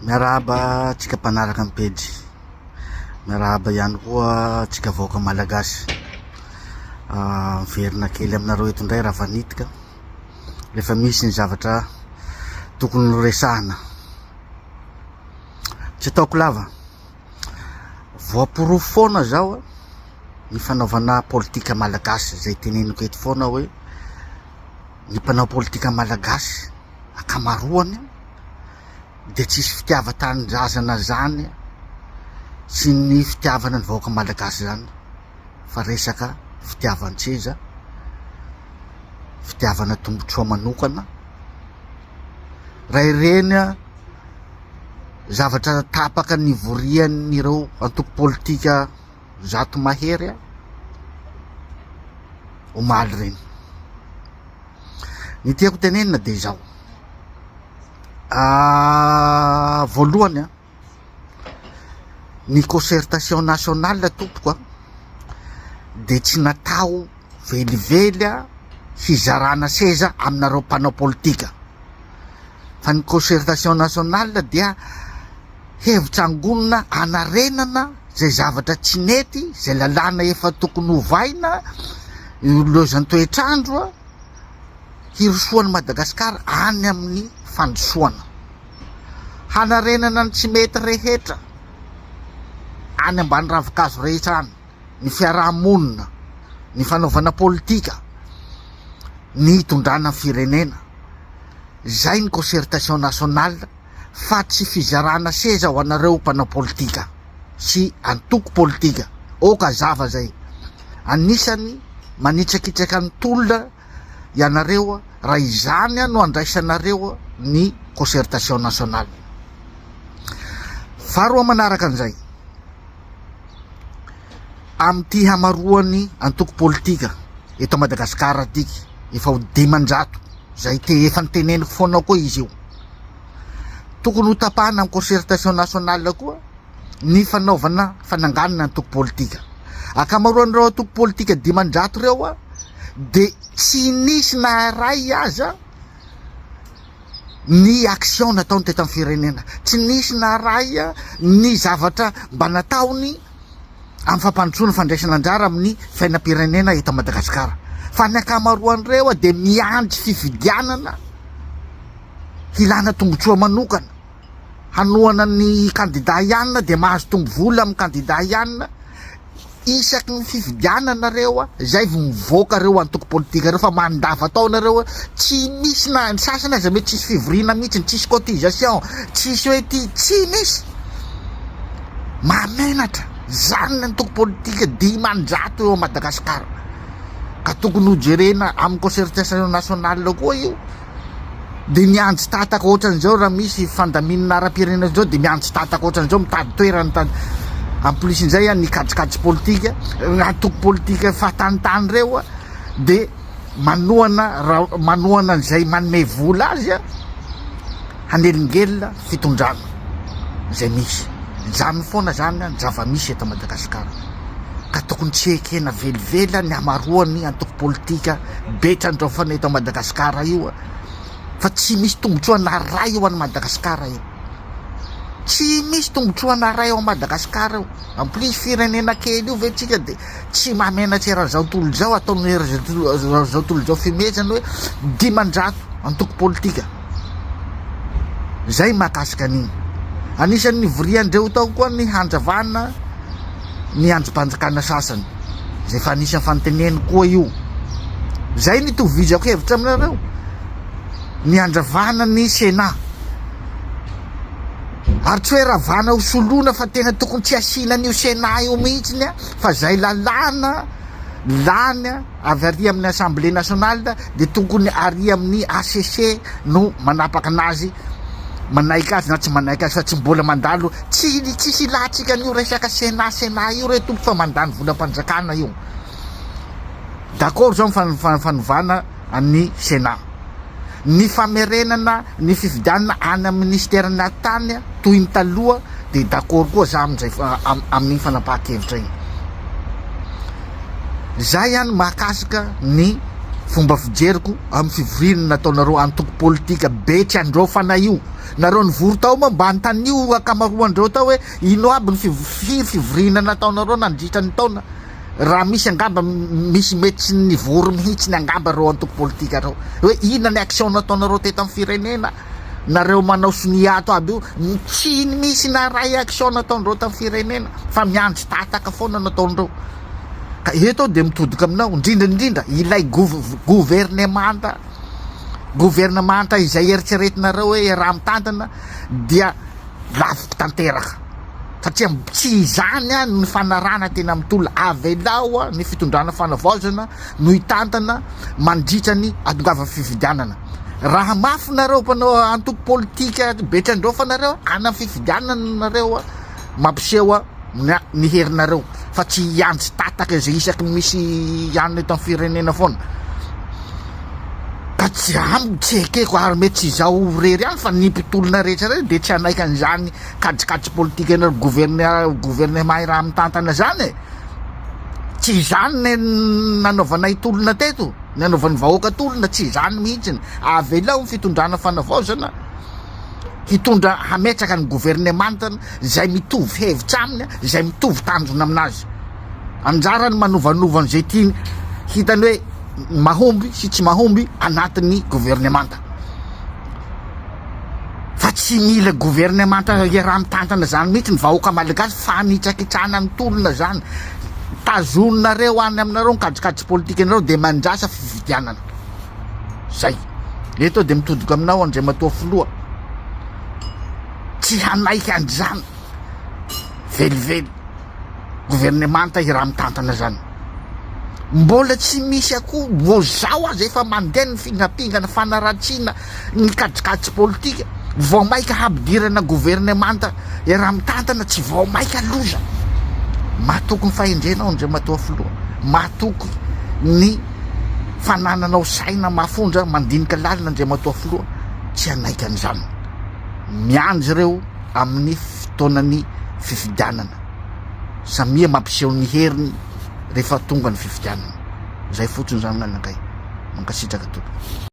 Miarahaba antsika mpanaraka ny pejy. Miarahaba ihany koa antsika vahoaka malagasy. Miverina kely aminareo eto indray Ravanitika rehefa misy ny zavatra tokony horesahana. Tsy ataoko lava. Voaporofo foana zao ny fanaovana politika malagasy izay teneniko eto foana hoe ny mpanao politika malagasy ankamaroany dia tsisy fitiavan-tanindrazana zany sy ny fitiavana ny vahoaka malagasy zany fa resaka fitiavan-tseza, fitiavana tombotsoa manokana. Raha ireny zavatra tapaka nivorian'ireo antoko politika 100 mahery omaly ireny. Ny tiako tenenina dia izao, voalohany an, ny concertation nationale tompoko an, de tsy natao velively an hizarana seza aminareo mpanao politika, fa ny concertation nationale dia hevitra angonina hanarenana zay zavatra tsy nety, zay lalàna efa tokony hovaina, ilozan-toetr'andro an, hirosoan'i Madagasikara any amin'ny fandrosoana. Hanarenana ny tsy mety rehetra any ambany ravinkazo rehetra any, ny fiaraha-monina, ny fanaovana politika, ny hitondrana firenena. Izay ny concertation nationale fa tsy fizarana seza ho anareo mpanao politika sy antoko politika. Aoka hazava izay. Anisany manitsakitsaka ny tolona ianareo raha izany no andraisanareo ny concertation nationale. Faharoa manaraka an'izay, amin'ity hamaroan'ny antoko politika eto Madagasikara ity, efa ho 500, izay te efa niteneniko foana koa izy io. Tokony ho tapahana amin'ny concertation nationale koa ny fanaovana fananganana antoko politika. Ankamaroan'ireo antoko politika 500 ireo dia tsy nisy na iray aza ny action nataony teto amin'ny firenena. Tsy nisy na iray ny zavatra mba nataony amin'ny fampandrosoana fandraisana anjara amin'ny fiainam-pirenena eto Madagasikara. Fa ny ankamaroan'ireo dia miandry fifidianana hilana tombontsoa manokana. Hanohana ny kandida ihany dia mahazo tombo vola amin'ny kandida ihany. Isaky ny fifidianana reo zay vao mivoaka reo antoko politika reo fa mandava-taona reo tsy misy na ny sasany aza mety tsisy fivoriana mihitsy, tsisy cotisation, tsisy hoe ty, tsy misy. Mahamenatra zany ny antoko politika 500 eo Madagasikara ka tokony ho jerena amin'ny concertation nationale koa io. Dia miandry tataka ohatran'izao raha misy fandaminana ara-pirenena izao dia miandry tataka ohatran'izao mitady toerana mitady en plus indray ny kajikajy politika antoko politika fahatanitany ireo dia manohana raha manohana an'izay manome vola azy a hanelingelina fitondrana izay misy izany foana zany ny zava-misy eto Madagasikara ka tokony tsy ekena velively ny hamaroan'ny antoko politika Betrandraofana eto Madagascar io fa tsy misy tombotsoa na ray ho an'i Madagascar io. Tsy misy tombotsoa na ray ao Madagascar io. En plus firenena kely io ve tsika de tsy mahamenatra eran'izao tontolo izao ataon'ny eran'izao tontolo izao fihomehezana hoe 500 antoko politika. Zay mahakasika an'iny. Anisan'ny nivorian-dreo tao koa ny handravana ny andrim-panjakana sasany. Zay efa anisan'ny fanontaniany koa io. Zay no itovizako hevitra aminareo. Ny handravana ny Sénat. Ary tsy hoe ravana ho soloina fa tena tokony tsy asiana an'io Sénat io mihitsiny fa zay lalàna lany avy ary amin'ny Assemblée nationale dia tokony ary amin'ny HCC no manapaka anazy manaiky azy na tsy manaiky azy fa tsy mbola mandalo tsy tsisy ilantsika an'io resaka Sénat Sénat io re tompo fa mandany volam-panjakana io. D'accord zao ny fanovana an'ny Sénat. Ny famerenana ny fifidianana any amin'ny minisiteran'ny atitany toy ny taloha dia d'accord koa za amin'izay amin'iny fanapahan-kevitra iny. Zay ihany mahakasika ny fomba fijeriko amin'ny fivoriana nataonareo antoko politika be tsy andraofana io. Nareo nivory tao moa mba anontanio ankamaroandreo tao hoe ino aby ny firy fivoriana nataonareo nandritra ny taona. Raha misy angamba misy mety tsy nivory mihitsiny angamba ireo antoko politika ireo. Hoe inona ny action nataonareo teto amin'ny firenena? Nareo manao sonia ato aby io, tsy misy na ray action nataondreo tamin'ny firenena fa miandry tataka foana nataondreo. Ka eto aho dia mitodika aminao, indrindra indrindra ilay gouvernemanta gouvernemanta izay eritreretinareo hoe iaraha-mitantana dia laviko tanteraka satria tsy izany an ny fanarahana tena mitolona, avelao ny fitondrana fanavaozana no hitantana mandritra ny atongavan'ny fifidianana. Raha mafy nareo mpanao antoko politika betrandraofa nareo, any amin'ny fifidianana nareo mampiseho ny herinareo fa tsy hiandry tataka izay isaky ny misy ihany eto amin'ny firenena foana. Ka tsy amiko, tsy ekeko ary mety tsy izaho irery ihany fa ny mpitolona rehetra rehetra dia tsy hanaiky an'izany kajikajy politika anareo gouverne gouvernement iraha mitantana izany e. Tsy izany ny nanaovanay tolona teto, ny nanaovan'ny vahoaka tolona, tsy izany mihitsy. Avelao ny fitondrana fanavaozana hitondra hametraka ny governemantany izay mitovy hevitra aminy, izay mitovy tanjona aminazy. Anjarany manovanova an'izay tiany hitany hoe mahomby sy tsy mahomby anatin'ny governemanta. Fa tsy mila governemanta iaraha-mitantana zany mihitsy ny vahoaka malagasy, fanitsakitsahana ny tolona zany. Tazoninareo any aminareo ny kajikajy politikanareo dia mandrasa fifidianana. Zay. Eto aho dia mitodika aminao Andriamatoa Filoha. Tsy hanaiky an'izany velively governemanta iraha-mitantana zany. Mbola tsy misy akory, vao zao aza efa mandeha ny fingampingana, fanaratsiana ny kajikajy politika, vao maika hampidirana governemanta iaraha-mitantana, tsy vao maika loza. Matoky ny fahendrenao Andriamatoa Filoha, matoky ny fanananao saina mafonja mandinika lalina Andriamatoa Filoha, tsy hanaiky an'izany. Miandry ireo amin'ny fotoanan'ny fifidianana. Samia mampiseho ny heriny rehefa tonga ny fifidianana. Zay fotsiny zany nanakay. Mankasitraka tompoko.